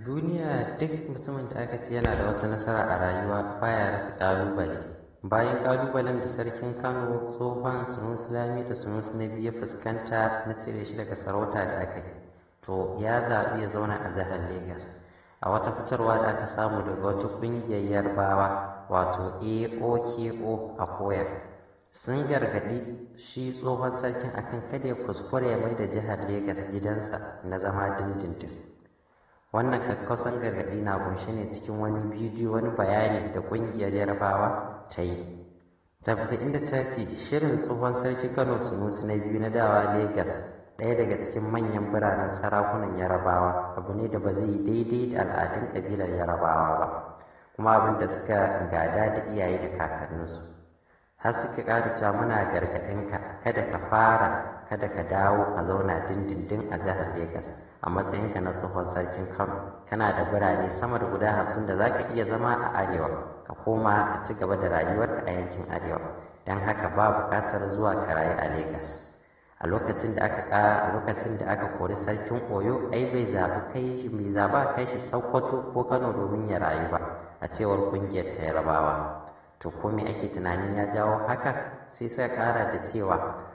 Duniya, duk mutumin da aka ce yana da wata nasara a rayuwa baya rasa ƙalubale. Bayan ƙalubalen da Sarkin Kano tsohon Sunusi Lamido Sunusi na biyu ya fuskanta na cire shi daga sarauta da aka yi, to ya zaɓi ya zauna a jihar Legas. A wata fitarwa da aka samu daga wata ƙungiyar Yarbawa, wato AOKO a Koya, sun gargaɗi shi tsohon sarkin akan kada ya kuskure ya mai da jihar Legas gidansa na zama dindindin. Wannan kakkausan gargaɗi na kunshe ne cikin wani bidiyo, wani bayani da ƙungiyar Yarbawa ta yi tabbata, inda ta ce shirin tsohon Sarki Kano Sunusi na biyu na dawowa Legas, ɗaya daga cikin manyan biranen sarakunan Yarabawa, abu ne da ba zai yi daidai da al'adun ƙabilar Yarabawa ba, kuma abin da suka gada da iyaye da kakanninsu. Har suka ƙara cewa, "Muna gargaɗinka, kada ka fara, kada ka dawo ka zauna dindindin a jihar Legas a matsayinka na tsohon Sarkin Kano. Kana da birane sama da guda 50 da za ka iya zama a arewa, ka koma ka ci gaba da rayuwarka a yankin arewa. Don haka ba buƙatar zuwa ka rayu a Legas." A lokacin da aka kori Sarkin Oyo, ai bai zaɓi kai bai zaɓa kai shi Sokoto ko Kano domin ya rayu ba, a cewar ƙungiyar ta Yarabawa. To, ko me ake tunanin ya jawo haka? Sai suka ƙara da cewa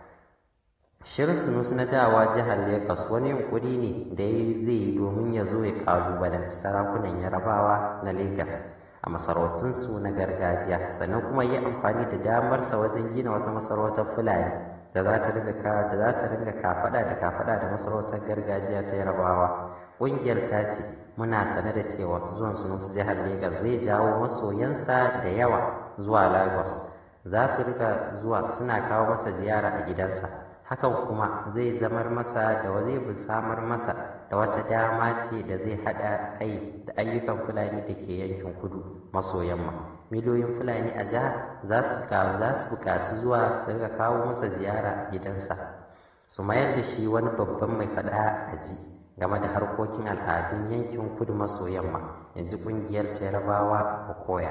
shirin Sunusi na dawowa jihar Lagos wani yunkuri ne da zai yi domin ya zo ya kalubalanci sarakunan Yarabawa na Lagos a masarautunsu na gargajiya, sannan kuma yi amfani da damarsa wajen gina wata masarautar Fulani da za ta ringa kafada da kafada da masarautar gargajiya ta Yarabawa. Ƙungiyar ta ce, "Muna sane da cewa zuwan Sunusi jihar Lagos zai jawo masoyansa da yawa zuwa Lagos. Za su rika zuwa suna kawo masa ziyara a gidansa. Hakan kuma zai samar masa da wata dama ce da zai haɗa kai da ayyukan Fulani da ke yankin kudu maso yamma. Miliyoyin Fulani a jihar za su buƙaci zuwa su riƙa kawo masa ziyara a gidansa, su mayar da shi wani babban mai faɗa a ji game da harkokin al'adun yankin kudu maso yamma," yanzu ƙungiyar Yarabawa Okoya.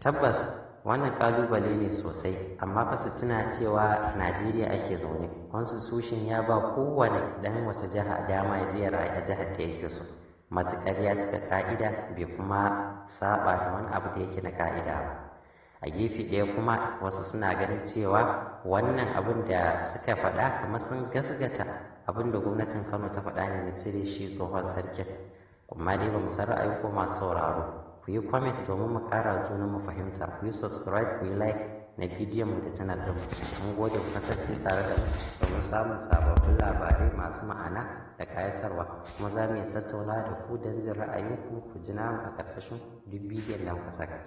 Tabbas wannan kalubale ne sosai, amma fa su tuna cewa Najeriya ake zaune. Constitution ya ba kowane dan wata jiha dama ya je rayu a jihar da yake so, matuƙar ya cika ka'ida, bai kuma saba da wani abu da yake na ka'ida ba. A gefe ɗaya kuma, wasu suna ganin cewa wannan abin da suka faɗa kamar sun gasgata abin da gwamnatin Kano ta faɗa ne na cire shi tsohon sarkin. Amma dai ba mu san ra'ayin ko masu sauraro. Ku yi comment domin mu ƙara junan mu fahimta. Ku yi subscribe, ku yi like na bidiyon mu da channel ɗin. Mun gode. Ku kasance tare da mu domin samun sababbin labarai masu ma'ana da ƙayatarwa, kuma za mu iya tattauna da ku don jin ra'ayinku, ku ji namu a ƙarƙashin duk bidiyon da muka saka.